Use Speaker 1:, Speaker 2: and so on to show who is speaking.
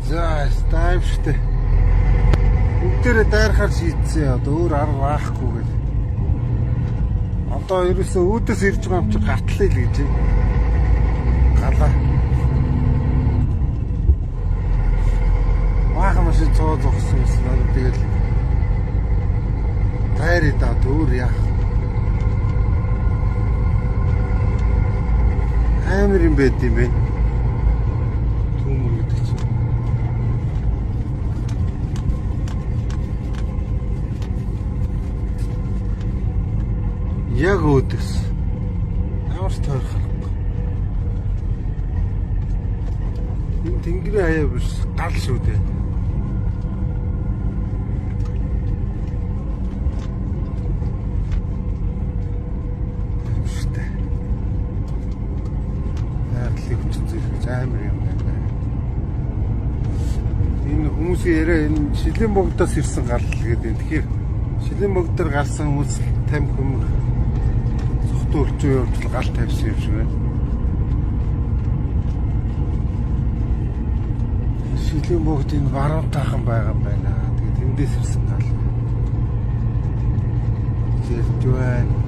Speaker 1: За, таймшигтэй. Бүгдээрээ дайрахаар шийдсэн. Одоо өөр арга байхгүй гэл. Одоо ерөөсөө үүдээс ирж байгаа юм чи гартлаа л гэж. Галаа. Баахан машин цоо зогссон гэсэн. Одоо тэгэл дайраа да өөр яах. Амар юм байд юм бэ. Түүмэр гэдэг чинь. Яг өөдөөс. Ямар ч тойрох. Энэ тэнгэрийн хаяа биш гал шүү дээ. Аимшигтай. Байгалийн хүчин зэрэг амар юм байна. Энэ хүмүүсийн яриа энэ шилийн богдоос ирсэн гал гэдэг. Тэгэхээр шилийн богд дээр гарсан хүмүүс тамхи хүмэг цохтон өлчөө явж гал тавьсан юм шиг байна. Шилийн богд энэ баруун таахан байгаа юм байна. Тэгээд тэндээс ирсэн гал. Зэрж байна.